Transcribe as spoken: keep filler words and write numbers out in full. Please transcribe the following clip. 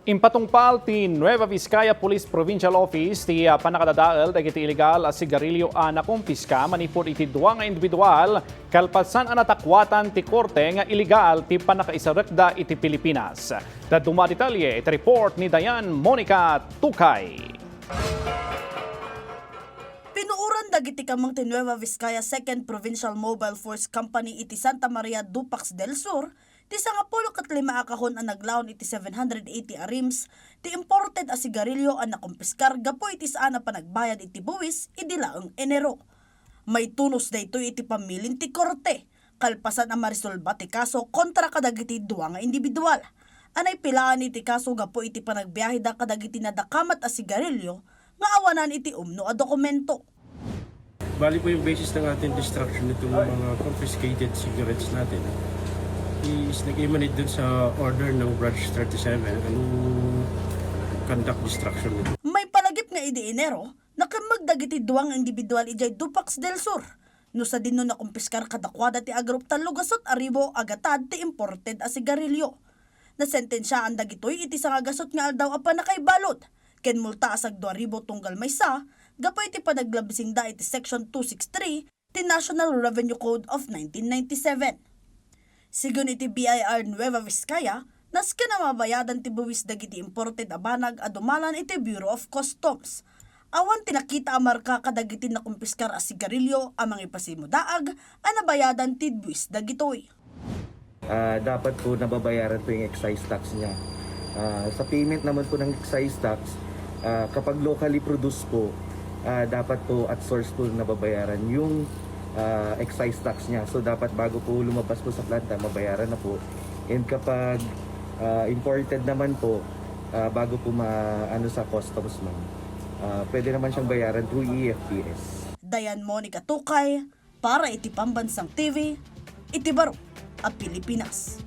Impatungpal ti Nueva Vizcaya Police Provincial Office ti, ah, pannakadadael dagiti illegal a sigarilyo a nakumpiska manipud iti dua nga individual kalpasan a natakuatan ti korte nga illegal ti pannakaisarekda iti Pilipinas. Dadduma a detalye iti report ni Dayan Monica Tukay. Pinuoran dagiti kameng ti Nueva Vizcaya Second Provincial Mobile Force Company iti Santa Maria Dupax del Sur ti sangapulo ket lima a kahon a naglaon iti seven hundred eighty a reams ti imported a sigarilyo a nakumpiskar gapu iti saan a panagbayad iti buis idi laeng Enero. Maitunos daytoy iti pamilin ti korte, kalpasan a marisolba ti kaso kontra kadagiti dua nga individual a naipilaan iti kaso gapu iti panagbiaheda kadagiti nadakamat a sigarilyo nga awanan iti umno a dokumento. Bali po yung basis ng ating destruction nitong mga confiscated cigarettes natin is nag-emanate dun sa order ng Branch thirty-seven and conduct destruction nito. Maipalagip nga idi Enero, nakemmeg dagiti dua nga individual idiay Dupax del Sur. No sadino nakumpiskar kadakuada ti agrup tallo gasut a ribu a gatad ti imported a sigarilyo. Nasentensiaan dagitoy iti sangagasut nga aldaw a pannakaibalud ken multa a sagdua ribu tunggal maysa gapu iti panaglabisingda iti Section two six three ti National Revenue Code of nineteen ninety-seven. Sigun iti B I R Nueva Vizcaya, nasken a mabayadan ti buis dagiti imported a banag a dumalan iti Bureau of Customs. Awan ti nakita a marka kadagiti nakumpiskar a sigarilyo a mangipasimudaag a nabayadan ti buis dagitoy. Ah, dapat po nababayaran po yung excise tax niya. Ah, sa payment naman po ng excise tax, ah, kapag locally produced po, ah, dapat po at source po nababayaran yung ah, excise tax niya. So dapat bago po lumabas po sa planta, mabayaran na po. And kapag ah, imported naman po, ah, bago po ma ano sa customs, ma'am, ah, pwede naman siyang bayaran through E F T S. Dayan Monica Tukay, para iti Pambansang T V, iti baro a Pilipinas.